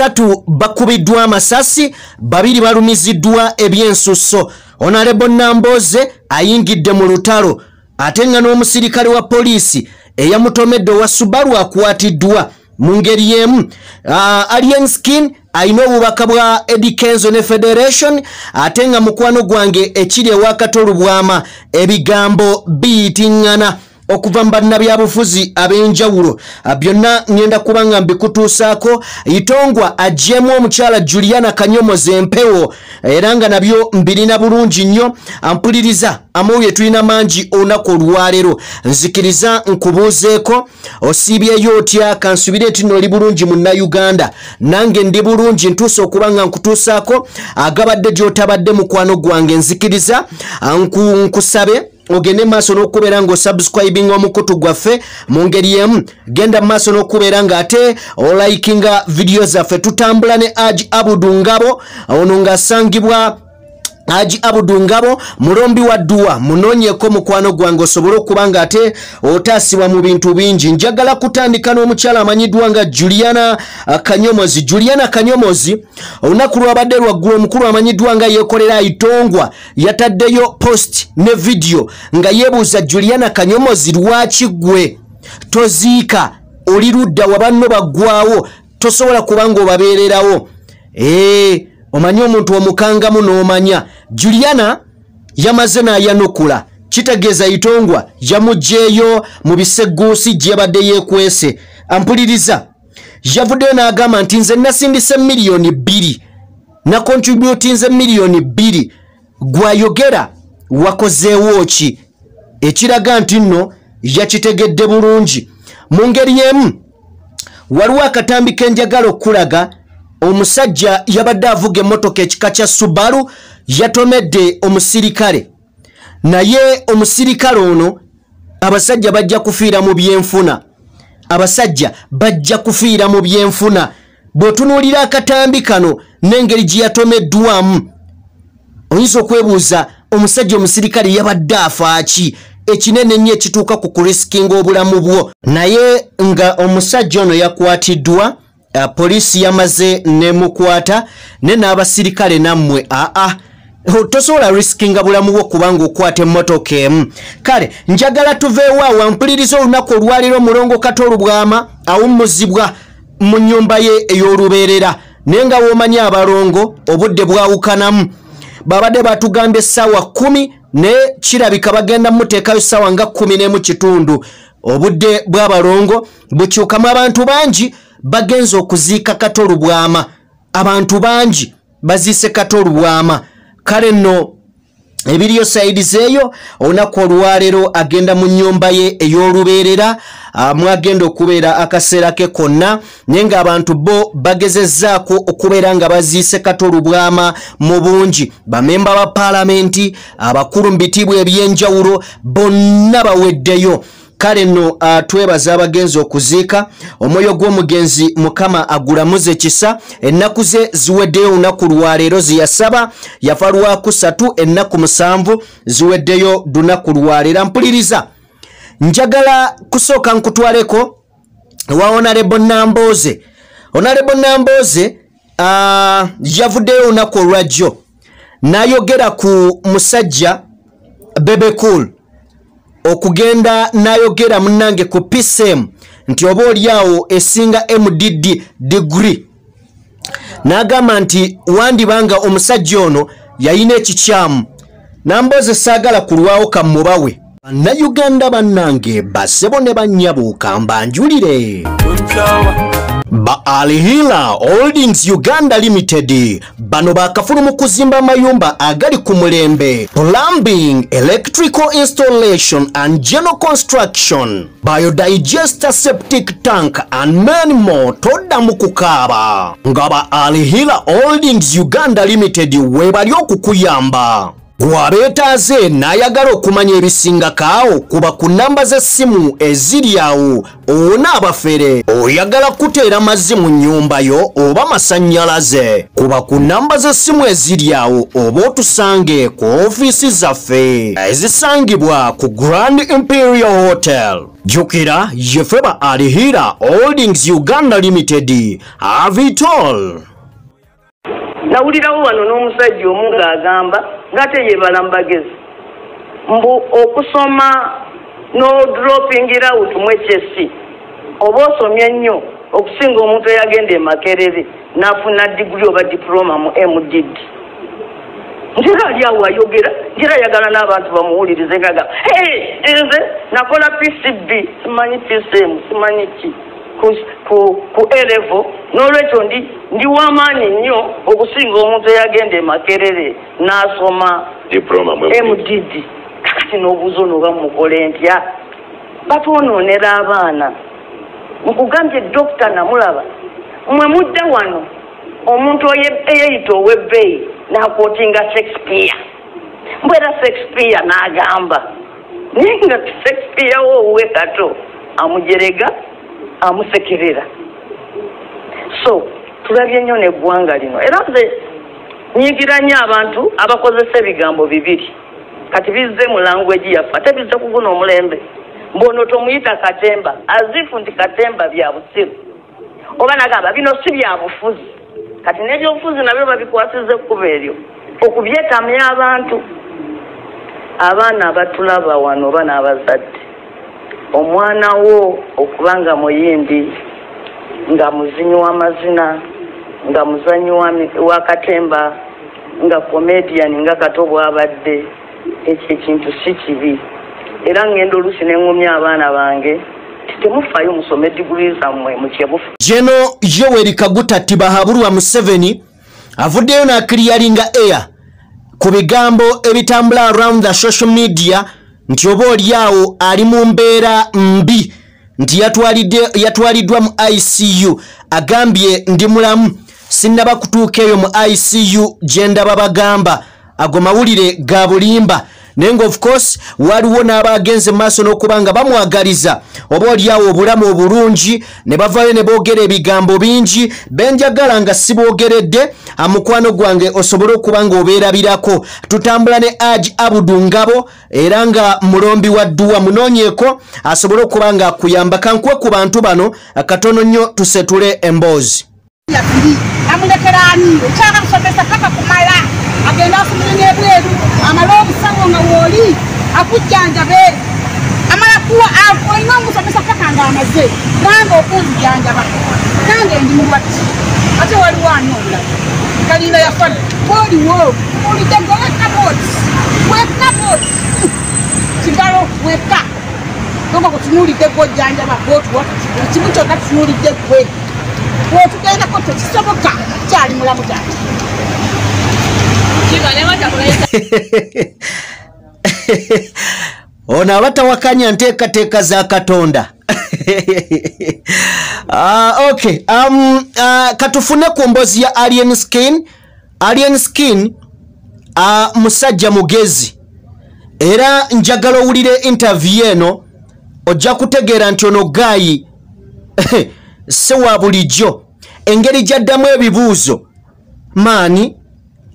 3 bakubiddwa amasasi, 2 balumiziddwa ebyensusso. Honorable Namboze ayingidde mu lutalo, ate nga n'omusirikale wa poliisi eyamutomedde owa Subaru akwatiddwa. Mu ngeri y'emu Alien Skin ayina obubaka bwa Eddy Kenzo ne Federation, ate nga mukwano gwange ekiri ewa Kato Lubwama ebigambo biyitiŋŋana okuva mu bannabyabufuzi ab'enjawulo. Byonna ngenda kuba nga mbikutuusaako. Itongwa aggyemu omukyala Juliana Kanyomozi empewo, era nga nabyo mbirina bulungi nnyo. Ampuliriza amawulire tulina mangi olunaku olwaleero. Nzikiriza nkubuuzeeko, osiibyeyo otya? Kansubire nti nno oli bulungi munnayuganda. Nange ndi bulungi, ntuuse okuba nga nkutuusaako agabadde gy'otabadde mukwano gwange. Nzikiriza nkusabe ogende maaso n'okubeera ng'osubscribinga omukutu gwaffe. Mu ngeri emu genda maaso n'okubeera ng'ate olikinga vidiyo zaffe. Tutambula ne Haji Abudu Ngabo, ono ng'asangibwa Haji Abudu Ngabo mulombi wa dduwa. Munoonyeeko mukwano gwange osobole okuba ng'ate otaasibwa mu bintu bingi. Njagala kutandika n'omukyala amanyiddwa nga Juliana Kanyomozi. Juliana Kanyomozi olunaku lwabadde lwaggulo, omukulu amanyiddwa nga yeekolera Itongwa yataddeyo post ne vidiyo nga yeebuuza Juliana Kanyomozi, lwaki ggwe toziika, oli ludda wa banno baggwawo, tosobola kuba ng'obabeererawo? Omanyi omuntu omukangamu n'omanya. Juliana yamaze n'ayanukula, kitegeeza Itongwa yamuggyeeyo mu bisegguusi gye yabadde yeekwese. Ampuliriza yavuddeyo n'agamba nti nze nasindise 2 miliyoni, nakontributinze 2 miliyoni, gwayogera wakozeewo ki? Ekiraga nti nno yakitegedde bulungi. Mu ngeri y'emu waliwo akatambi k'enjagala okulaga. Omusajja yabadde avuga emmotoka ekika kya Subaru, yatomedde omusirikale, naye omusirikale ono, abasajja bajja kufiira mu byenfuna, abasajja bajja kufiira mu byenfuna. Bw'otunuulira akatambi kano n'engeri gye yatomeddwamu, oyinza okwebuuza omusajja omusirikale yabadde afaaki ekinene ennyo ekituuka ku kurisikinga obulamu bwo. Naye nga omusajja ono yakwatiddwa, poliisi yamaze nemukwata ne n'abasirikale nammwe aa tosobola risikinga bulamu bwo kubanga okwata emmotoka emu. Kale njagala tuveewo awo. Mpuliriza olunaku olwaleero omulongo Kato Lubwama awummuzibwa mu nnyumba ye ey'olubeerera, naye nga w'omanyi abalongo obudde bwawukanamu. Babadde batugambye essaawa 10, naye kirabika bagenda muteekayo ssaawa nga 11:15. Obudde bw'abalongo bukyukamu. Abantu bangi bagenze okuziika Kato Lubwama, abantu bangi baziise Kato Lubwama. Kale nno ebiriyo sayidi zeeyo. Olunaku olwaleero agenda mu nnyumba ye ey'olubeerera, mwagenda okubeera akaseera ke konna, naye ng'abantu bo bagezezzaako okubeera nga baziise Kato Lubwama mu bungi. Bamemba ba paalamenti, abakulu mu bitiibwa eby'enjawulo bonna baweddeyo. Kale nno twebaza abagenzi okuziika. Omwoyo gw'omugenzi Mukama agulamuze kisa. Ennaku ze ziweddeyo olunaku lwaleero ziyasaba, yafa lwakusatu, ennaku 7 ziweddeyo lunaku lwaleero. Mpuliriza, njagala kusooka nkutwaleko wa Honorable Namboze. Honorable Namboze yavuddeyo olunaku olwajjo n'ayogera ku musajja Bebe Cool, okugenda n'ayogera munnange ku PCM nti oba oliawo esinga MDD degree, n'agamba nti wandibanga omusajja ono yalina ekikyamu. Namboze saagala kulwawo kammubawe. Bannayuganda bannange, bassebo ne bannyabo, kambanjulire ba Alhila Holdings Uganda Limited. Bano bakafulu mu kuzimba amayumba agali ku mulembe, plumbing, electrical installation and general construction, biodigester, septic tank and many more. Toddamu kukaaba nga ba Alhila Holdings Uganda Limited weebali okukuyamba. Gwabeetaaze n'ayagala okumanya ebisingako kuba ku namba z'essimu eziri awo owona abafere. Oyagala kuteera mazzi mu nnyumba yo oba masannyalaze, kuba ku namba z'essimu eziri awo oba otusange ku ofiisi zaffe ezisangibwa ku Grand Imperial Hotel. Jjukira yeffe ba Alihira Holdings Uganda Limited. Have it all. Nawulirawo wano n'omusajja omu ng'agamba ng'ate yeebala mu bagezi mbu okusoma n'odropingira out mu HSC oba osomye nnyo okusinga omuntu eyagenda e Makerere n'afuna diguli oba diploma mu MDD. Ntera ali awo ayogera, ntera ayagala n'abantu bamuwulirize ng'agamba nze nakola PCB, simanyi PCM, simanyi ki ku A-level, n'olwekyo ndi w'amaanyi nnyo okusinga omuntu eyagenda e Makerere n'asoma diploma mu MDD. Kakati n'obuuza ono oba mukole ntya? Batwonoonera abaana. Nkugambye dokita namulaba, mmwe mudda wano omuntu eyeyita ow'ebbeeyi n'akootinga Shakespeare. Mbwera Shakespeare n'agamba, naye nga Shakespeare wo owuwe kato amujerega, amusekerera. So tulabye nnyo n'eggwanga lino. Era nze nyigira nnyo abantu abakozesa ebigambo bibiri. Kati bizze mu language yaffe, ate bizze ku guno omulembe. Mbono tomuyita katemba, azifu nti katemba bya busiru. Oba nagamba bino si bya bufuzi. Kati n'ebyobufuzi nabyo babikwasiza ekkubo eryo okubyetamya abantu. Abaana abatulaba wano oba n'abazadde, omwana wo okubanga muyimbi, nga muzinyi w'amazina, nga muzanyi wa katemba, nga comedian nga Kato bw'abadde, ekyo ekintu si kibi. Era ngenda oluusi ne ŋŋumya abaana bange temufaayo musome diguli zammwe mukyebufu. Geno Yoweri Kaguta Tibahaburwa Museveni avuddeyo n'aclearinga air ku bigambo ebitambula around the social media nti oba oli awo ali mu mbeera mbi, nti yatwaliddwa mu ICU. Agambye ndi mulamu, sinnaba kutuuka eyo mu ICU gye ndaba bagamba. Ago mawulire ga bulimba. Naye nga of course waliwo n'abagenze maaso n'okuba nga bamwagaliza oba oli awo obulamu obulungi, ne bavaayo ne boogera ebigambo bingi benjagala nga siboogeredde. Mukwano gwange osobole okuba nga obeerabirako. Tutambula ne Haji Abudu Ngabo era nga mulombi wa dduwa, munoonyeeko asobole okuba nga akuyamba. Kankuwe ku bantu bano katono nnyo tusetule emboozi. Amulekera ani okyaka kusomesa paka kumala agenda asomere n'ebweru amale obusawo nga wooli akujjanjabe amala kuwa olina omusomesa paka nga amaze nange okunzijanjaba nange ndi mulwadde ate waliwo ani omulala kalinda yafa oliwo olidde gwe wekka bwoti wekka bwoti kigalo wekka nga kutunuulidde gwe ojjanjaba gwotuwa kimu kyonna tutunuulidde gwe bw'otugendako tekisoboka kyali mulamu taata. Ono abatawakanya nteekateeka za Katonda. Okay. Katufune ku mboozi ya Alien Skin. Alien Skin musajja mugezi, era njagala owulire interview eno ojja kutegeera nti ono gaayi si wa bulijjo. Engeri gy'addamu ebibuuzo maani,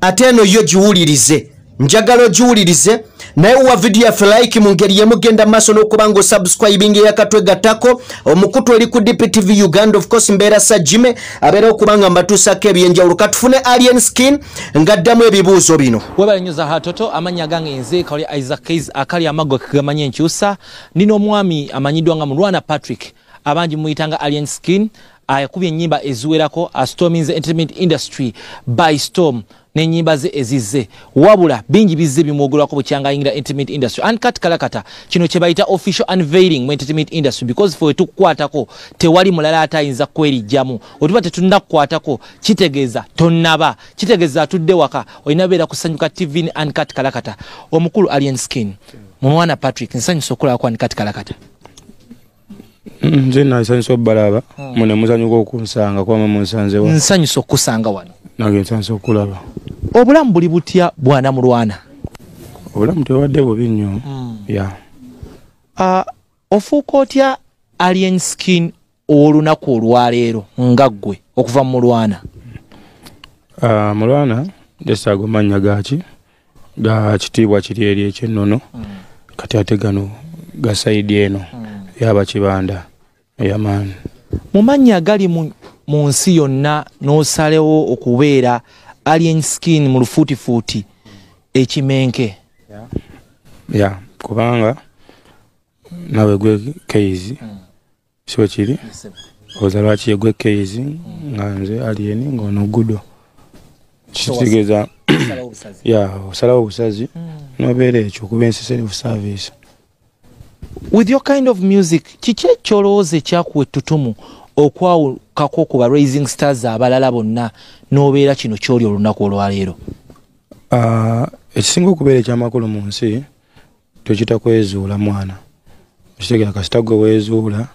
ate eno yo giwulirize, njagala ogiwulirize. Naye wa video yaffe like mu ngeri yemugenda maaso n'okuba nga osubscribing eyakatwegattako omukutu eri ku DPTV Uganda. Of course mbeera Sajime abeera okuba nga mbatuusako ebyenjawulo. Katufune Alien Skin ng'addamu ebibuuzo bino. Webale nnyo Zaha Toto, amannya gange nze Kawali Isaac Keys akali amaggo kegamanyi enkyusa. Nina omwami amanyiddwa nga Mulwana Patrick, abangi muyitanga Alien Skin. Ayakubye ennyimba eziwerako, astorming the entertainment industry by storm n'ennyimba ze ezizze, wabula bingi bizze bimwogerwako bukyanga ayingira entertainment industry. Uncut Kalakata, kino kye bayita official unveiling mu entertainment industry, because ffe tukukwatako tewali mulala atayinza kwerijjamu. Otuba tetunnakukwatako kitegeeza tonnaba, kitegeeza atudde waka, olina beera kusanyuka TV ne Uncut Kalakata. Omukulu Alien Skin, Mulwana Patrick, nsanyusa okulaba Uncut Kalakata. Nze nasanyusa obbalaba mune musanyuka okunsanga kwama munsanze wano. Nsanyusa okusanga wano. Nange nsanyusa okulaba. Obulamu buli butya bwana Mulwana? Obulamu tebadde bubi nnyo. Yeah. Ofuuka otya Alien Skin olunaku olwaleero nga ggwe okuva mu Mulwana? Mulwana just ago mannya gaki ga kitiibwa kiri eri ekyennono. Kati ate gano ga sayidi eno yaba Kibanda eyamaanyi. Mu mannya agali mu nsi yonna n'osalewo okubeera Alien Skin mu lufuutifuuti ekimenke. Yeah, kubanga nawe gwe Keizi siwe kiri oza lwaki gwe Keizi nga nze Alien ng'ono Gudo kitegeeza yeah, osalawo obusazi nobeera ekyo okuba ensi self service. With your kind of music, kiki ekyolowooza ekyakuwa ettutumu okwawukako ku ba Rising Stars abalala bonna n'obeera kino ky'oli olunaku olwaleero? Ekisinga okubeera ekyamakulu mu nsi tokita kwezuula mwana. Okitegeera kasita gwe weezuula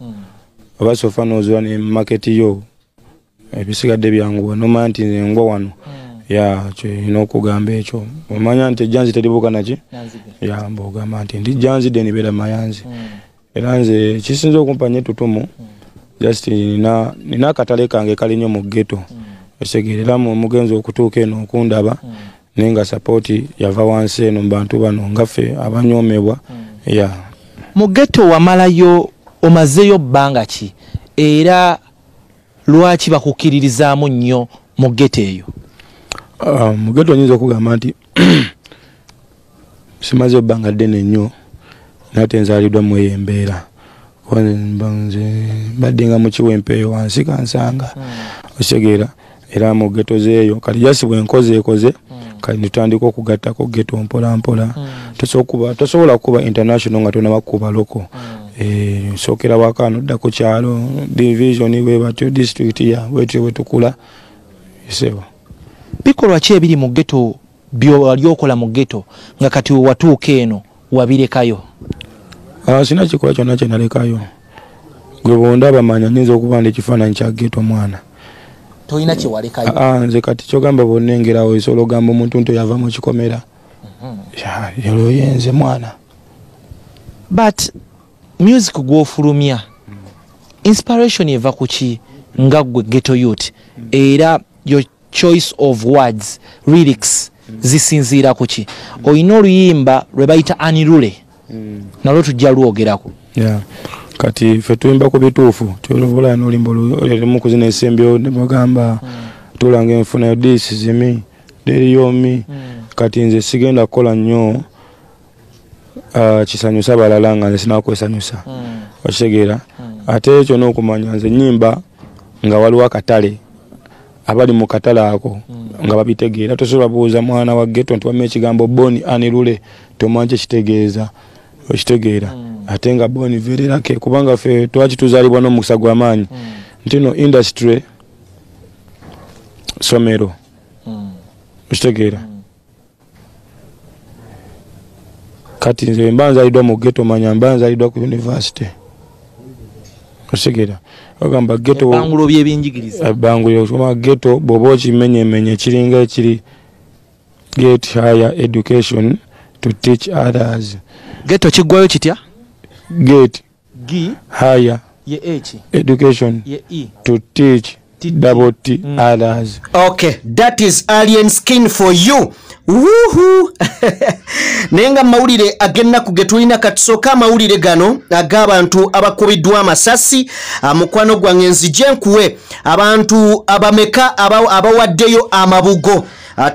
oba sofa n'ozuula ne maketi yo ebisigadde byanguwa nomanya nti nze ngwa wano. Ya kyolina okugamba ekyo omanya nti ejjanzi teribuuka naki ya mbogamba nti ndi jjanzi de nibeera mayanzi. Era nze kisinza okumpa nnyo ettutumu just nina akatale kange kali nnyo mu ghetto. Okitegeera era omugenzi okutuuka eno okundaba naye nga sapooti yava wansi eno mu bantu bano nga ffe abanyoomebwa. Yeah. Mu ghetto wamalayo omazeeyo bbanga ki era lwaki bakukkiririzaamu nnyo mu ghetto eyo? Mu ghetto nyinza okugamba nti simaze ebbanga ddene nnyo naye ate nzaaliddwa mu eyo embeera. Kuba nze mbadde nga mu Kiwempe eyo wansi kansanga. Okitegeera era mu ghetto zeeyo kati just bwe nkoze ekoze kati ntutandika okugattako ghetto mpola mpola. Tosobola kuba international nga tonnaba kuba loko. Sookera waka nodda ku kyalo division bwe batyo district ya bwetyo bwe tukula esebo. Bikolwa ki ebiri mu ghetto by'owali okola mu ghetto nga kati watuuka eno wabirekayo? Sina kikolwa kyonna kye nalekayo. Gwe bw'ondaba manya nnyinza okuba ndi ekifaananyi kya ghetto mwana. Tolina kye walekayo? Nze kati ky'ogamba bw'onnengerawo osobola ogamba omuntu nti yava mu kikomera. Ye nze mwana. But music gw'ofulumya inspiration eva ku ki nga ggwe ghetto youth era your choice of words lyrics zisinziira ku ki? Olina oluyimba lwe bayita Anirule nalwo tujja lwogerako. Yeah. Kati ffe tuyimba ku bituufu tulubula n'oluyimba olumu kuzina ensembyo ne bagamba tulanga enfuna yo this is me deriyomi. Kati nze sigenda kukola nnyo kisanyusa balala nga nze sinakwesanyusa. Okitegeera ate ekyo n'okumanya nze nnyimba nga waliwo akatale abali mu katale ako nga babitegeera. Tosobola buuza mwana wa ghetto nti wamma ekigambo Boni Anirule tomanyi kye kitegeeza. Okitegeera ate nga Boni vererake kubanga ffe twaki tuzaalibwa n'omukisa gw'amaanyi nti no industry somero. Okitegeera kati nze mba nzaliddwa mu ghetto manya mba nzaliddwa ku university. Okitegeera ogamba ghetto ebbangulo by'ebyenjigiriza ebbangulo okuma ghetto bw'oba okimenyemenye kiringa ekiri get higher education to teach others. Ghetto kiggwayo kitya? Get G higher ye H education ye E to teach double T others. Okay, that is Alien Skin for you. Woohoo! Naye nga mawulire ag'ennaku ge tulina katusooka amawulire gano ag'abantu abakubiddwa amasasi. Mukwano gwange nzije nkuwe abantu abameka abawaddeyo amabugo.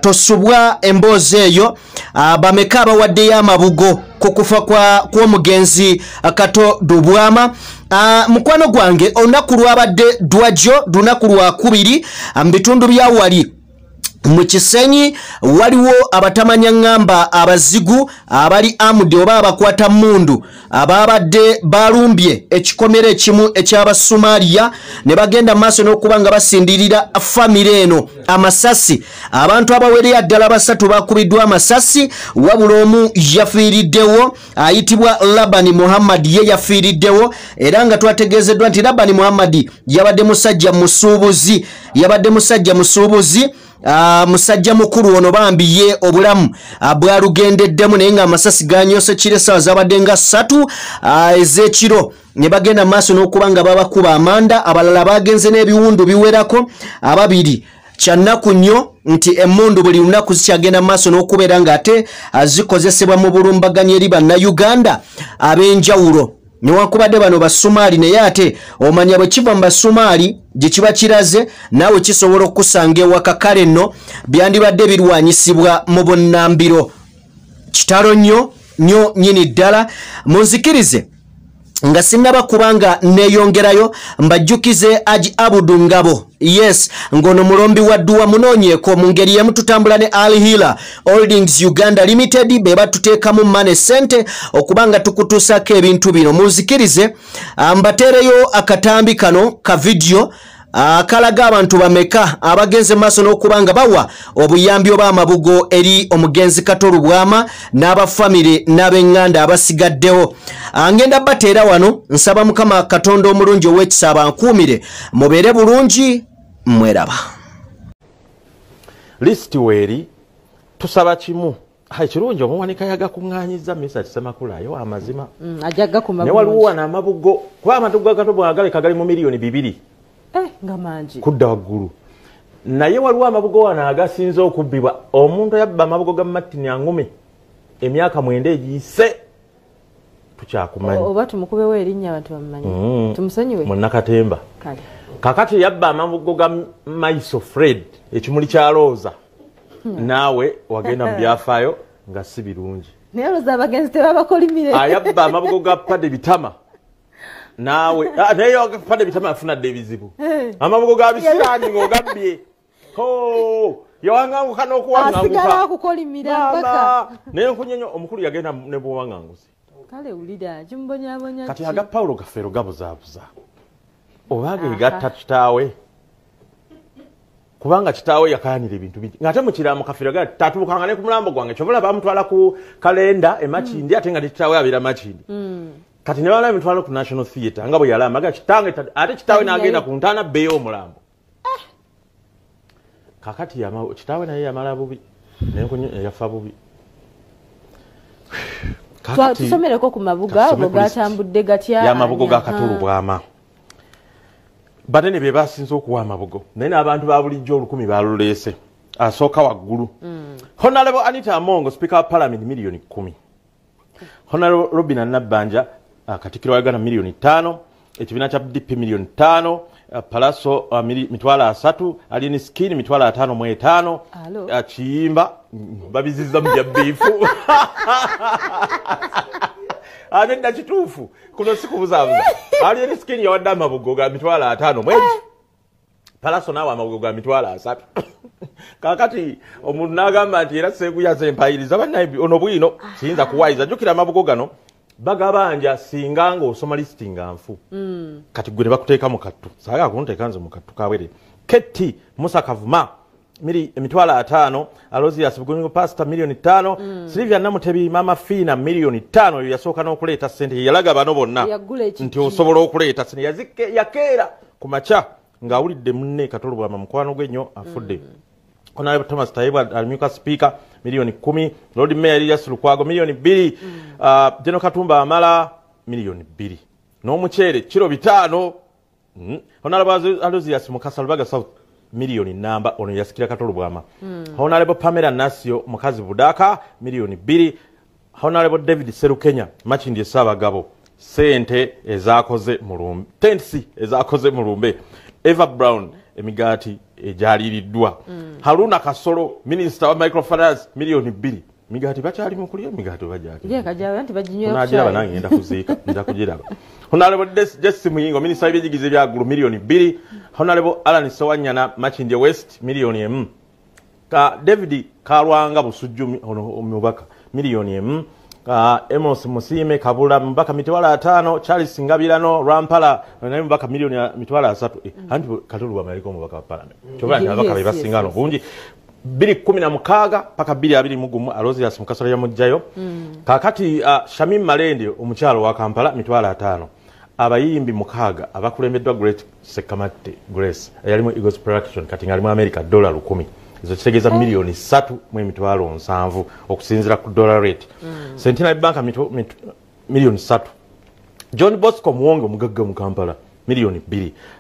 Tosubwa emboozi eyo. Bameka abawaddeyo amabugo ku kufa kw'omugenzi Kato Lubwama. Mukwano gwange olunaku lwabadde dwajjo lunaku lwakubiri mu bitundu bya wali mu Kisenyi waliwo abatamanya ŋŋamba abazigu abali amudi oba abakwata mmundu ababadde balumbye ekikomera ekimu eky'Abasumaaliya ne bagenda maaso n'okuba nga basindirira famire eno amasasi. Abantu abawerera ddala basatu bakubiddwa amasasi, wabula omu yafiiriddewo ayitibwa Labani Muhammad, ye yafiiriddewo era nga twategeezeddwa nti Labani Muhammad yabadde musajja musuubuzi, yabadde musajja musuubuzi Musajja mukulu ono bambi ye obulamu bwalugendeddemu, naye nga amasasi ganyose kiro essaawa zabadde nga 3 ez'ekiro, ne bagenda maaso n'okuba nga babakuba amanda. Abalala bagenze n'ebiwundu biwerako ababiri. Kyannaku nnyo nti emmundu buli lunaku zikyagenda maaso n'okubeera ng'ate zikozesebwa mu bulumbaganyi eri bannayuganda ab'enjawulo. Newankubadde bano Basumaali, naye ate omanya bwe kiva mu Basumaali gye kiba kiraze naawe kisobola okukusanga ewaka. Kale nno byandibadde birwanyisibwa mu bunnambiro. Kitalo nnyo nnyo nnyini ddala. Munzikirize nga sinnaba kubanga neeyongerayo mbajjukize Haji Abudu Ngabo, yes, ng'ono mulombi wa dduwa, munoonyeeko. Mu ngeri y'emu tutambula ne Al Hila Holdings Uganda Limited, be batuteekamu mane sente okuba nga tukutuusaako ebintu bino. Munzikirize mbateereyo akatambi kano ka vidiyo akalaga abantu bameka abagenze maaso n'okuba nga bawa obuyambi oba amabugo eri omugenzi Kato Lubwama n'abafamire n'ab'eŋŋanda abasigaddewo. Ngenda bateera wano, nsaba Mukama Katonda omulungi ow'ekisa abankuumire, mubeere bulungi, mweraba. Lisiti weeri, tusaba kimu. Ekirungi omuwanika yagakuŋŋaanyiza Misa Kisemakula ayo amazima. Ajja gakuma naye waliwo wano amabugo, kuba amabugo agato bwagaleka gali mu 2 million nga mangi kudda waggulu. Naye waliwo amabugo wano agasinze okubbibwa. Omuntu yabba amabugo ga Martin Angume emyaka 9 egiyise, tukyakumanyi. Oba tumukubewo erinnya abantu bamumanyi, tumusonyiwe. Munnakatemba. Kale. Kakati yabba amabugo ga Maiso Fred, ekimuli kya Looza, naawe wagenda mu byafaayo nga si birungi. Naye olowooza abagenzi tebabakolimire? Ayabba amabugo ga Pade Bitama, naawe naye Pade Bitama afunadde ebizibu. Amabugo ga bisiraani ng'ogabbye, yawanganguka asigala n'okuwanganguka akukolimira mpaka. Maama, naye nkunyenyo omukulu yagenda ne buwanganguzi. Kale wulira kimbonyabonya. Kati aga Pawulo Kafeero gabuzaabuza oba gegatta kitaawe, kubanga kitaawe yakayanira ebintu bingi, ng'ate mu kiraamo Kafeero ga tatuukanga ne ku mulambo gwange. Kyova bamutwala ku kalenda e Makindi, ate nga ne kitaawe abeera Makindi. Kati ne bamala emitwalo ku National Theatre nga bwe yalamba ga kitange ate kitaawe n'agenda ku ntaana bbeeyo omulambo. Kakati kitaawe naye yamala bubi, naye yafa bubi. Kakati tusomereko ku mabuga Tusome ago ku list. Gatambudde gatya? Y'amabugo ga Kato Aha. Lubwama, banene be basinze okuwa amabugo, naye n'abantu ba bulijjo 1000 baluleese. Asooka waggulu Honorable Anita Amongo, Speaker wa Parliament, 10 million. Honorable Robina Nabbanja, Katikkiro wa Uganda, 5 million. Ekibiina kya DP 5 million. Palaso 30 000. Alien Skin 55 000. Alo. Kiyimba babizizza mu bya biifu. Nedda, kituufu, kuno si kubuzaabuza. Alien Skin yawadde amabugo ga 50,000 mwegi. Palaso naawe amabugo ga 30 000. Kakati omuntu n'agamba nti era seeguyaza empayiriza bannaye ono bwino siyinza kuwayiza. Jjukira amabugo gano bagabanja singa ng'osoma lisiti nga nfu. Kati gwe ne bakuteeka mu kattu, saagala kunteeka nze mu kattu kawere. Keti Musa Kavuma 50 000. Alozias Bugungu Pastor 5 million. Silvia Namutebi, Mama Fina, 5 million. Oyo yasooka n'okuleeta ssente, yalaga bano bonna Yagula ekiki. nti osobola okuleeta ssente. Yakeera ku makya ng'awulidde munne Kato Lubwama, mukwano gwe nnyo, afudde. Honorable Thomas Tayebwa amyuka Speaker, 10 million. Lord Mayor Elias Lukwago 2 million. General Katumba Amala 2 million n'omuceere kilo 5. Honorable Aloysius Mukasa Lubaga South 1 million. Ono yasikira Kato Lubwama. Honorable Pamela Nasio mukazi Budaka 2 million. Honorable David Serukenya Makindye Ssaabagabo, sente ezakoze mulumbe, tents ezakoze mulumbe. Eva Brown, emigaati egyaliriddwa. Haruna Kasolo, Minister wa Microfinance, 2 million. Migaati bakyali mu kulya emigaati bagyali Ye kajawe nti baginywera ku onagiraba kyayi. Nange ngenda kuziika, nja kugiraba. Honorable Jesse Muyingo, Minisita w'ebyenjigiriza ebyaggulu, 2 million. Honorable Alan Sewanyana, Makindye West, 1 million. Ka David Kalwanga Busujju, ono omubaka, 1 million. Ka Amos Musiime Kabula, mubaka, 50 000. Charles Ngabirano Rampala, naye mubaka, 30 000. Anti Kato Lubwama yaliko omubaka wa Parliament, kyova nti ababaka be basinga ano bungi. 2016 paka 2021, Aloysius Mukasa yamugjayo. Kakati Shamim Malende, omukyalo wa Kampala, 50 000. Abayimbi mukaaga abakulembeddwa Great Sekamatte Grace eyalimu Eagles Production, kati ng'alimu America, $1,000. Ezo kitegeeza 3,700,000 okusinziira ku dollar rate. Centenary Bank 3 million. John Bosco Muwonge, omugagga mu Kampala, 2 million.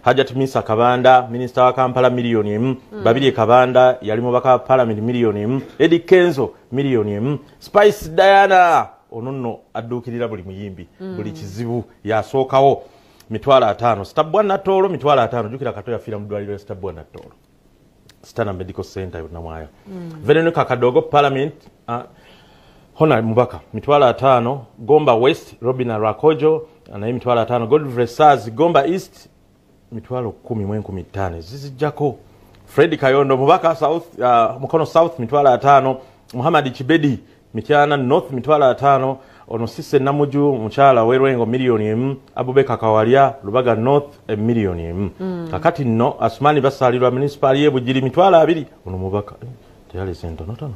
Hajat Misa Kabanda, minisita wa Kampala, 1 million. Babirye Kabanda, yali mubaka wa parliament, 1 million. Eddie Kenzo, 1 million. Spice Diana, ono nno adduukirira buli muyimbi, buli kizibu yasookawo, 50,000. Stabua Natoolo, 50,000. Jjukira Kato yafiira mu ddwaliro lya Stabua Natoolo, Stana Medical Center Namwaya. Veronica Kadogo, parliament, hona mubaka, 50,000. Gomba West, Robina Rakojo, naye 50,000. Godfrey Sars, Gomba East, 105,000 zizijjako. Fred Kayondo, mubaka South, Mukono South, 50,000. Muhammad Kibedi, Mityana North, 50,000. Ono Sise Namuju, mukyala werwengo, 1 million. Abubeka Kawalya, Lubaga North, 1 million. Kakati nno Asumani Basalirwa, munisipaali y'e Bugiri, 20,000. Ono mubaka. Teyalese ntonotono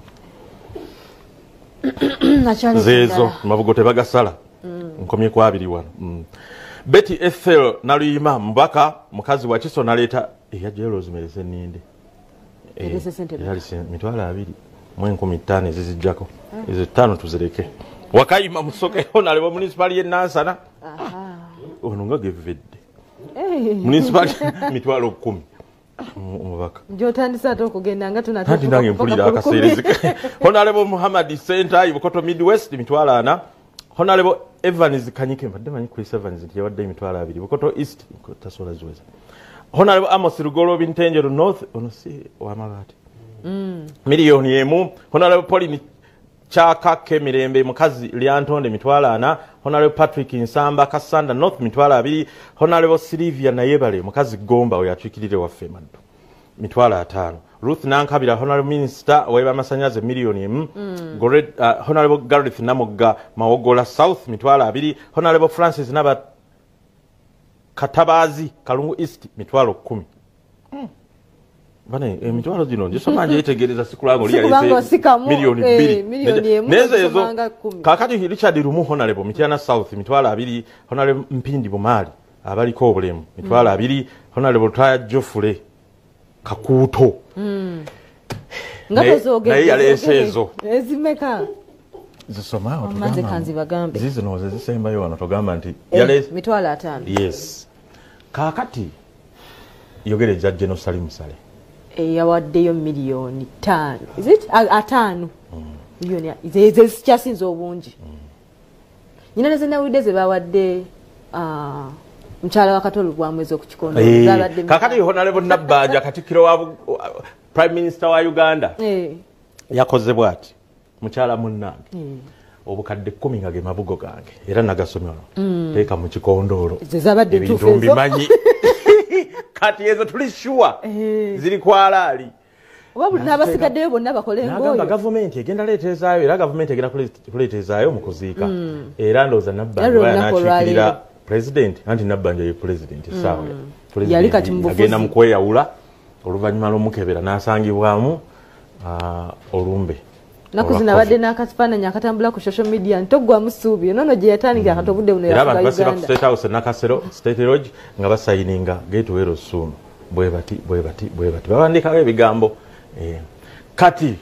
zeezo, mabugo tebagasala. Nkomye ku abiri wano. Betty Ethel Naluyima, mubaka mukazi wa Kiso, naleeta eyajjayo Rosemary Seninde. Yalese ssente mmeka? Yalese 25,000 ezizijjako. Ezo ttaano tuzireke. Wakayima Musoke, honorable, munisipaali y'e Nansana, ono nga gevedde, munisipaali, 10,000, omubaka. Gyotandise ate okugenda nga Anti nange mpulira akaseerezi. Honorable Muhammad Sentayi, Bukoto Midwest, 40,000. Honorable Evans Kanyike, mbadde manyi Chris Evans nti yawadde 20,000, Bukoto East, tasobola ziweza. Honorable Amos Lugoloobi, Ntenjeru North, ono si wamabaati, 1 million. Honorable Pauline Kyaka Kemirembe, mukazi Lyantonde, 40,000. Honorable Patrick Nsamba, Kassanda North, 20,000. Honorable Sylvia Nayebale, mukazi Gomba, oyo akiikirire waffe Maddu, 50,000. Ruth Nankabira, honorable minister w'ebamasannyalaze, 1 million. Honorable Gareth Namugga, Mawogola South, 20,000. Honorable Francis Naba Katabazi, Kalungu East, 10,000. Bane emitwalo gino ngisoma njetegereza, sikulanga oli Sikubanga yalese osikamu, miliyoni bbiri. 1 million Nezo ezo osomanga 10. Kakati Richard Lumu, honorable, Mityana South, 20,000. Honorable Mpindi Bumaali, abaliko obulemu, 20,000. Honorable Taya Geoffrey Kakuuto. Nga tozoogedde. Naye yaleese ezo. Ezimeka? Zisoma. Omaze kanzibagambe. Zizino ze zisembayo wano, togamba nti yaleese 50,000. Yes, kaakati yogere ejja General Salim Saleh. Yawaddeyo 5 million, is it? 5 miliyoni ze zikyasinze obungi. Nyina nezenawulidde ze bawadde, mukyala wa Kato Lubwama ez'okukikondo zabadde. Kakati honorable Nabbanja, katikkiro wa prime minister wa Uganda, yakoze bwati: mukyala munnange, obukadde 10 nga ge mabugo gange era nagasomye wano, teeka mu kikondoolo. Ze zabadde Ebintu ntuufu ezo. mbimanyi. Kati ezo tuli sure ziri kwalaali. Oba buli n'abasigaddeyo bonna bakole N'agamba ng'oyo. gavumenti egenda leetezaayo, era gavumenti egenda kuleetezaayo mu kuziika. Era ndowooza Nabbanja Era oba olunaku yanaakiikirira olwaleero. president, anti Nabbanja ye president essaawa. Yali kati mu bufuzi. Agenda mu kweyawula oluvannyuma lw'omukebera n'asangibwamu olumbe Naku olwa zino abadde COVID. n'akafaananyi akatambula ku social media ntoggwamu ssuubi nono gye yatandikira kati obudde buno Era abantu yafuga basiba ku Uganda. State House e Nakasero, State Lodge, nga basayininga get well soon, bwe bati bwe bati bwe bati, babandikako ebigambo. Kati